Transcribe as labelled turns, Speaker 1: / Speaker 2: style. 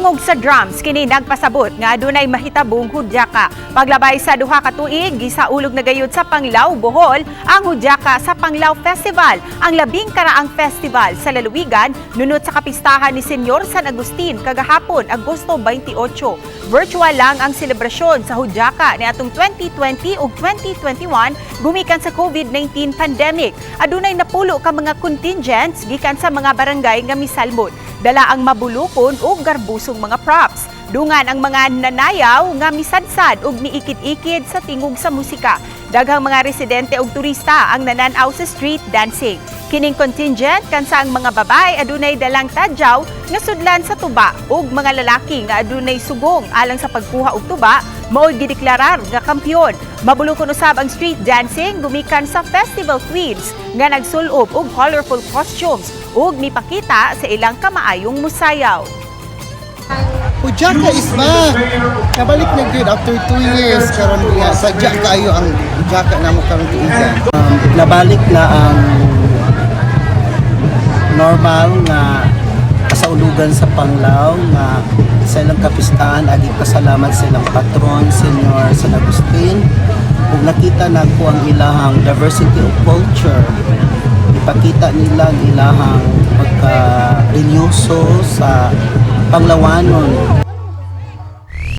Speaker 1: Tingog sa drums kini nagpasabot nga adunay mahitabong hudyaka. Paglabay sa 2 ka tuig, gisaulog na gayud sa Panglao, Bohol ang Hudyaka sa Panglao Festival, ang labing karaang festival sa lalawigan nunot sa kapistahan ni Senyor San Agustin kagahapon, Agosto 28. Virtual lang ang selebrasyon sa Hudyaka niadtong 2020 ug 2021 gumikan sa COVID-19 pandemic. Adunay napulo ka mga contingents gikan sa mga barangay nga misalmot. Dala ang mabulukon ug garbusong mga props. Dungan ang mga nanayaw nga misadsad ug miikid-ikid sa tingog sa musika. Daghang mga residente ug turista ang nananaw sa street dancing. Kining contingent kansa ang mga babae adunay dalang tadyaw nga sudlan sa tuba ug mga lalaki nga adunay sugong alang sa pagkuha og tuba mao'y gideklarar nga kampiyon. Mabulukon usab ang street dancing gumikan sa Festival Queens nga nagsulob og colorful costumes ug mipakita sa ilang kamaayong musayaw.
Speaker 2: Hudyaka is back! Nabalik na gyud after 2 years karon nga sadya kaayo ang Hudyaka namo karon tuigan.
Speaker 3: Nabalik na ang normal nga kasaulugan sa Panglao nga sa ilang kapistahan, agi pasalamat sa ilang patron, Senyor San Agustin, ug nakita nako ang ilahang diversity of culture. Ipakita nila ang ilahang pagka religyoso sa Panglawanon.